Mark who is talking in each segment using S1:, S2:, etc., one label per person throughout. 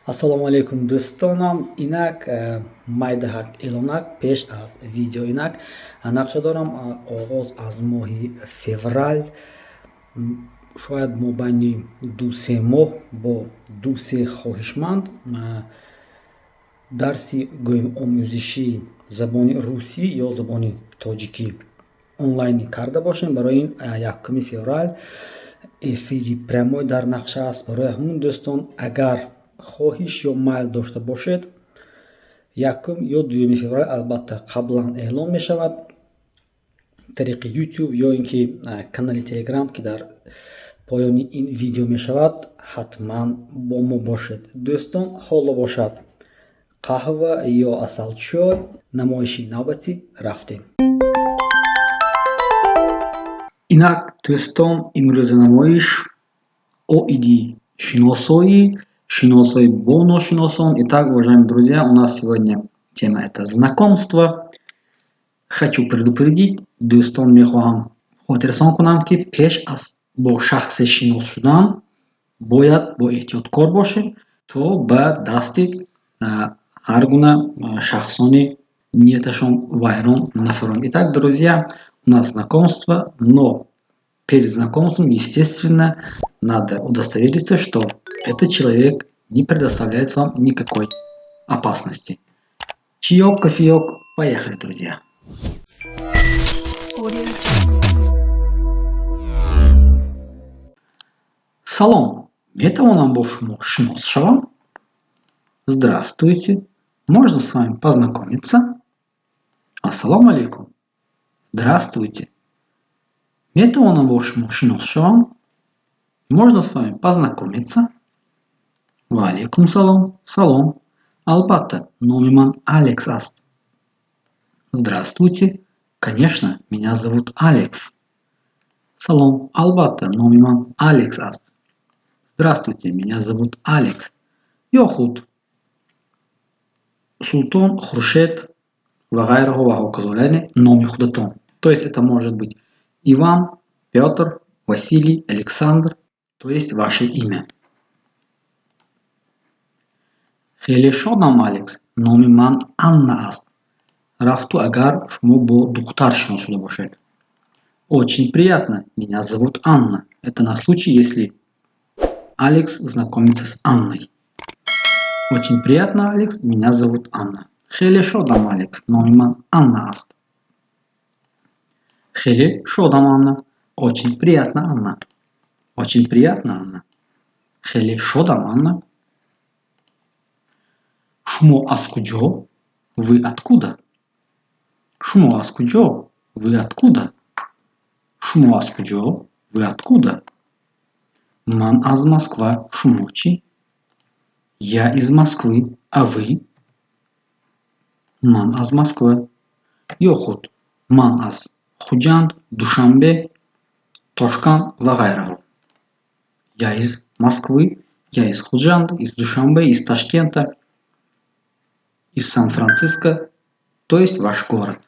S1: Ассалому алайкум, дӯстонам. Инак майдаҳак эълонак пеш аз видео. Инак нақша дорам оғоз аз моҳи феврал, шояд мобайни 2-се моҳ, бо 2-се хоҳишманд дарси, гӯем, омӯзишии забони русӣ ё забони тоҷикӣ онлайнӣ карда бошем. Барои ин 1 феврал эфири прямой дар нақша аст. Барои ҳамун, дӯстон, агар хоҳиш ё майл дошта бошед, 1 ё 2 феврал, албатта, қаблан эълон мешавад тариқи YouTube ё ин ки канали Телеграм, ки дар поёни ин видео мешавад, ҳатман бо мо бошед. Дӯстон, ҳоло бошад қаҳва ё асалчой, намоиши навбатӣ рафтем. Инак, дӯстон, имрӯза намоиш оиди шиносоӣ, шиносоӣ бо ношиносон. Итак, уважаемые друзья, у нас сегодня тема — это знакомство. Хочу предупредить, дӯстон, мехоҳам хотиррасон кунам, ки пеш аз бо шахсе шинос шудан бояд бо эҳтиёткор бошем, то ба дасти ҳар гуна шахсони нияташон вайрон нафароем. Итак, друзья, у нас знакомство, но перед знакомством, естественно, надо удостовериться, что этот человек не предоставляет вам никакой опасности. Чаек, кофеек, поехали, друзья.
S2: Audio.
S1: Салом, метавонам бо шумо шинос шавам? Здравствуйте, можно с вами познакомиться? Ассалому алейкум. Здравствуйте. Метавонам бо шумо шинос шавам? Можно с вами познакомиться? Ва алейкум салом. Салом. Албатта, номи ман Алекс аст. Здравствуйте. Конечно, меня зовут Алекс. Салом. Албатта, номи ман Алекс аст. Здравствуйте, меня зовут Алекс. Ё худ Султон, Хуршед ва ғайраҳо ва ҳоказо, яъне номи худатон. То есть это может быть Иван, Петр, Василий, Александр, то есть ваше имя. Хеле шодам, Алекс. Номи ман Анна аст. Рафту агар шумо бо духтар шинос шуда бошед. Очень приятно. Меня зовут Анна. Это на случай, если Алекс знакомится с Анной. Очень приятно, Алекс. Меня зовут Анна. Хеле шодам, Алекс. Номи ман Анна аст. Хеле шодам, Анна. Очень приятно, Анна. Очень приятно, Анна. Хеле шодам, Анна. Шумо аз куҷо? Вы откуда? Шумо аз куҷо? Вы откуда? Шумо аз куҷо? Вы откуда? Ман аз Москва. Шумо чӣ? Я из Москвы. А вы? Ман аз Москва. Ё худ ман аз Хуҷанд, Душанбе, Тошканд ва ғайраҳо. Я из Москвы, я из Худжанда, из Душанбе, из Ташкента, из Сан-Франциско, то есть ваш город.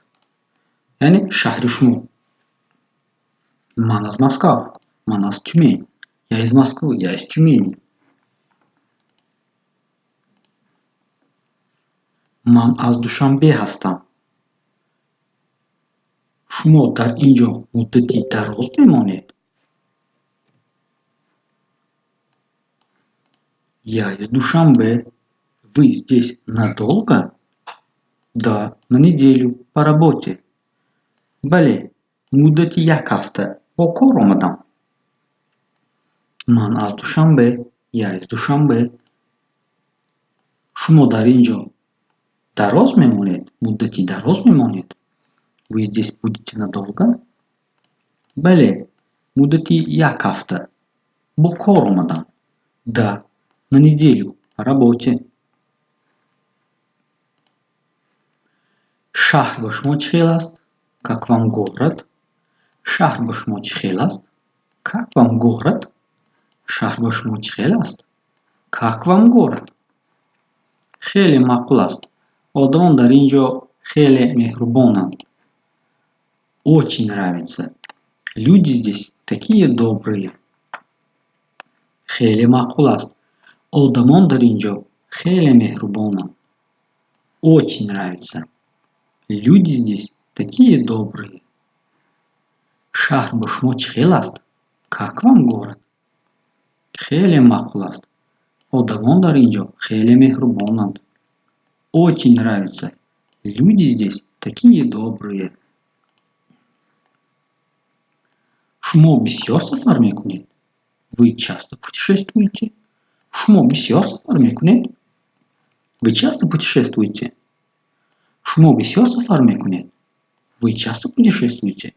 S1: Яъне шаҳри шумо. Ман аз Москва, ман аз Тюмень. Я из Москвы, я из Тюмени. Ман аз Душанбе ҳастам. Шумо дар ин ҷо муддати дароз мемонед? Я из Душанбе. Вы здесь надолго? Да, на неделю, по работе. Бале, муддати як ҳафта бо кор омадам. Ман аз Душанбе. Я из Душанбе. Шумо дар ин ҷо дароз мемонед? Муддати дароз мемонед? Вы здесь будете надолго? Бале, муддати як ҳафта бо кор омадам. Да, на неделю, по работе. Шаҳр ба шумо чӣ хел аст? Как вам город? Шаҳр ба шумо чӣ хел аст? Как вам город? Шаҳр ба шумо чӣ хел аст? Как вам город? Хеле маъқул аст. Одамон дар ин ҷо хеле меҳрубонанд. Очень нравится. Люди здесь такие добрые. Хеле маъқул аст. Одамон дар ин ҷо Хеле меҳрубонанд. Очень нравится. Люди здесь такие добрые. Шаҳр ба шумо чӣ хел аст? Как вам город? Хеле маъқул аст. Одамон дар ин ҷо хеле меҳрубонанд. Очень нравится. Люди здесь такие добрые. Шумо бисёр сафар мекунед? Вы часто путешествуете? Шумо бисёр сафар мекунед? Вы часто путешествуете? Шумо бисёр сафар мекунед? Вы часто путешествуете?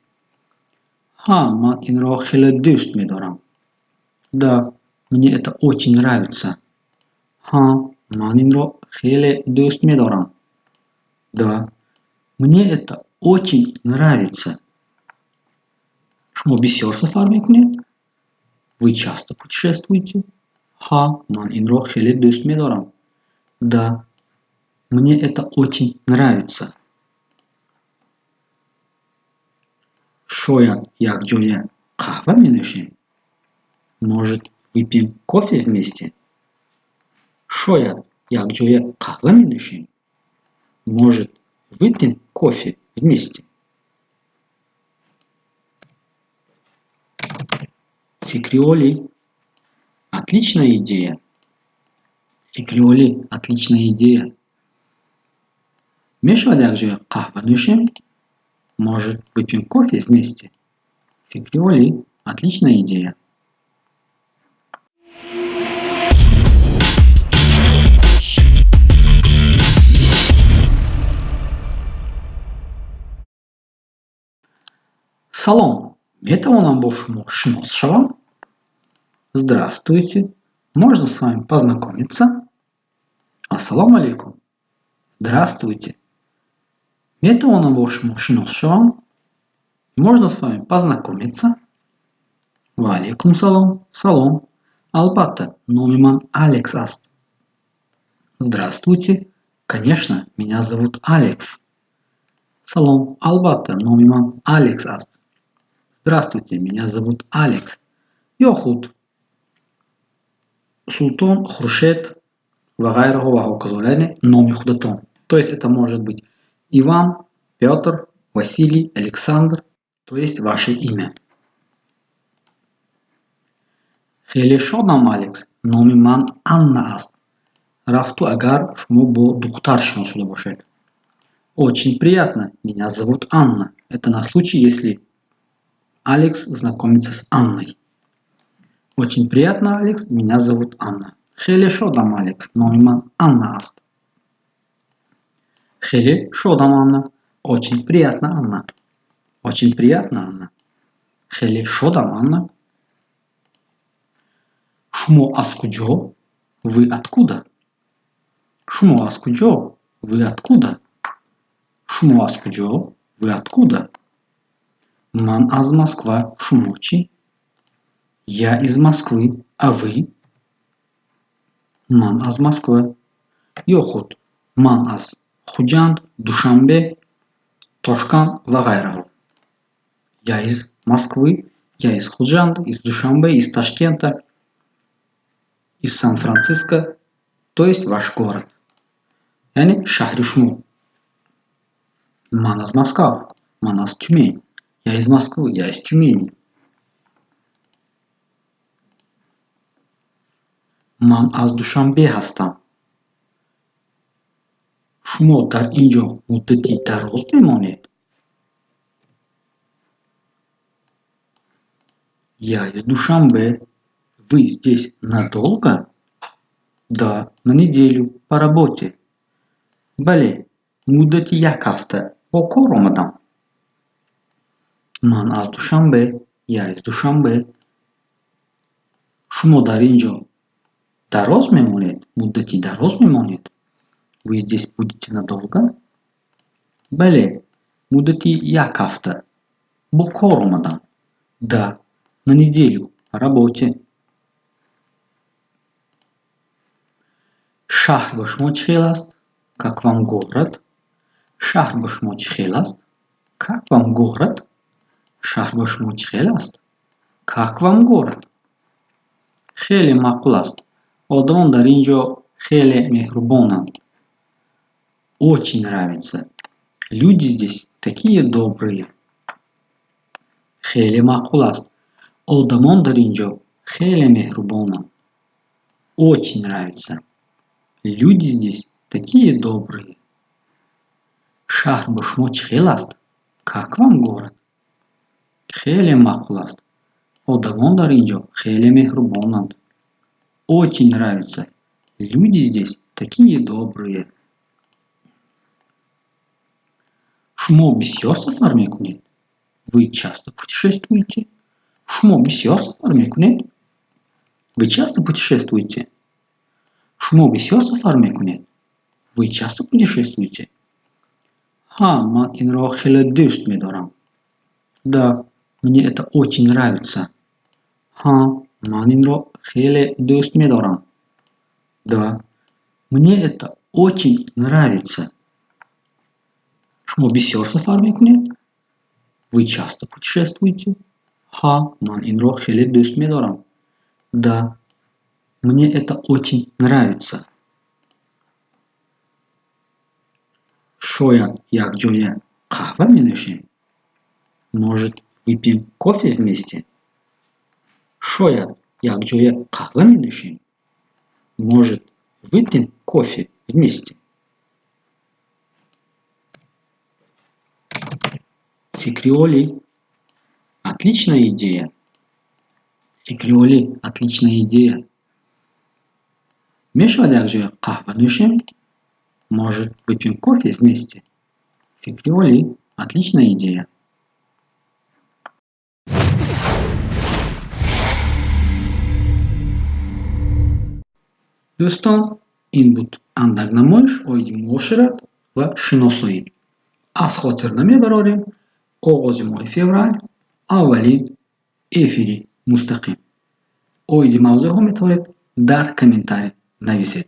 S1: Ҳа, ман инро хеле дӯст медорам. Да, мне это очень нравится. Ҳа, ман инро хеле дӯст медорам. Да, мне это очень нравится. Шумо бисёр сафар мекунед? Вы часто путешествуете? Ҳа, ман инро хеле дӯст медорам. Да, мне это очень нравится. Шояд якҷоя қаҳва менӯшем? Может, выпьем кофе вместе? Шояд якҷоя қаҳва менӯшем? Может, выпьем кофе вместе? Фикри олӣ. Отличная идея. Фикри олӣ. Отличная идея. Мешавад якҷоя қаҳва нӯшем? Может, выпьем кофе вместе? Фикри олӣ. Отличная идея. Салом, метавонам бо шумо шинос шавам? Здравствуйте, можно с вами познакомиться? Ассалому алайкум. Здравствуйте. Метавонам бо шумо шинос шавам? Можно с вами познакомиться? Ва алайкум салом. Салом. Албатта, номи ман Алекс аст. Здравствуйте. Конечно, меня зовут Алекс. Салом. Албатта, номи ман Алекс аст. Здравствуйте, меня зовут Алекс. Ё худ Султон, Хуршед ва ғайраҳо ва ҳоказо, яъне номи худатон. То есть это может быть Иван, Петр, Василий, Александр, то есть ваше имя. Хеле шодам, Алекс. Номи ман Анна аст. Рафту агар шумо бо духтар шинос шуда бошед. Очень приятно. Меня зовут Анна. Это на случай, если Алекс знакомится с Анной. Очень приятно, Алекс. Меня зовут Анна. Хеле шодам, Алекс. Номи ман Анна аст. Хеле шодам, Анна. Очень приятно, Анна. Очень приятно, Анна. Хеле шодам, Анна. Шумо аз куҷо? Вы откуда? Шумо аз куҷо? Вы откуда? Шумо аз куҷо? Вы откуда? Ман аз Москва. Шумо чӣ? Я из Москвы. А вы? Ман аз Москва. Ё худ ман аз Хуҷанд, Душанбе, Тошканд ва ғайраҳо. Я из Москвы, я из Худжанда, из Душанбе, из Ташкента, из Сан-Франциско, то есть ваш город. Яъне шаҳри шумо. Ман аз Москва, ман аз Тюмень. Я из Москвы, я из Тюмени. Ман аз Душанбе ҳастам. Шумо дар ин ҷо муддати дароз мемонед? Я из Душанбе. Вы здесь надолго? Да, на неделю, по работе. Бале, муддати як ҳафта бо кор омадам. Ман аз Душанбе. Я из Душанбе. Шумо дар ин ҷо дароз мемонед? Муддати дароз мемонед? Вы здесь будете надолго? Бале, муддати як ҳафта бо кор омадам. Да, на неделю, по работе. Шаҳр ба шумо чӣ хел аст? Как вам город? Шаҳр ба шумо чӣ хел аст? Как вам город? Шаҳр ба шумо чӣ хел аст? Как вам город? Хеле маъқул аст. Одамон дар ин ҷо Хеле меҳрубонанд. Очень нравится. Люди здесь такие добрые. Хеле маъқул аст. Одамон дар ин ҷо хеле меҳрубонанд. Очень нравится. Люди здесь такие добрые. Шаҳр ба шумо чӣ хел аст? Как вам город? Хеле маъқул аст. Одамон дар ин ҷо хеле меҳрубонанд. Очень нравится. Люди здесь такие добрые. Шумо бисёр сафар мекунед? Вы часто путешествуете? Шумо бисёр сафар мекунед? Вы часто путешествуете? Шумо бисёр сафар мекунед? Вы часто путешествуете? Ҳа, ман инро хеле дӯст медорам. Да, мне это очень нравится. Ҳа, ман инро хеле дӯст медорам. Да, мне это очень нравится. Шумо бисёр сафар мекунед? Вы часто путешествуете? Ҳа, ман инро хеле дӯст медорам. Да, мне это очень нравится. Шояд якҷоя қаҳва менӯшем? Может, выпьем кофе вместе? Шояд якҷоя қаҳва менӯшем? Может, выпьем кофе вместе? Фикри олӣ. Отличная идея. Фикри олӣ. Отличная идея. Мешавад якҷоя қаҳва нӯшем? Может, выпьем кофе вместе? Фикри олӣ. Отличная идея. Дӯстон, ин буд андак намоиш оиди муошират ва шиносоӣ. Аз хотир намебарорем, оғози моҳи феврал аввалин эфири мустақим. Оиди мавзӯъҳо метавонед дар комментарий нависед.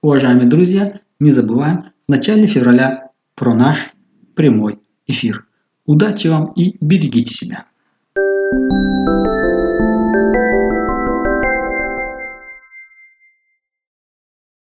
S1: Уважаемые друзья, не забываем в начале февраля про наш прямой эфир. Удачи вам и берегите себя!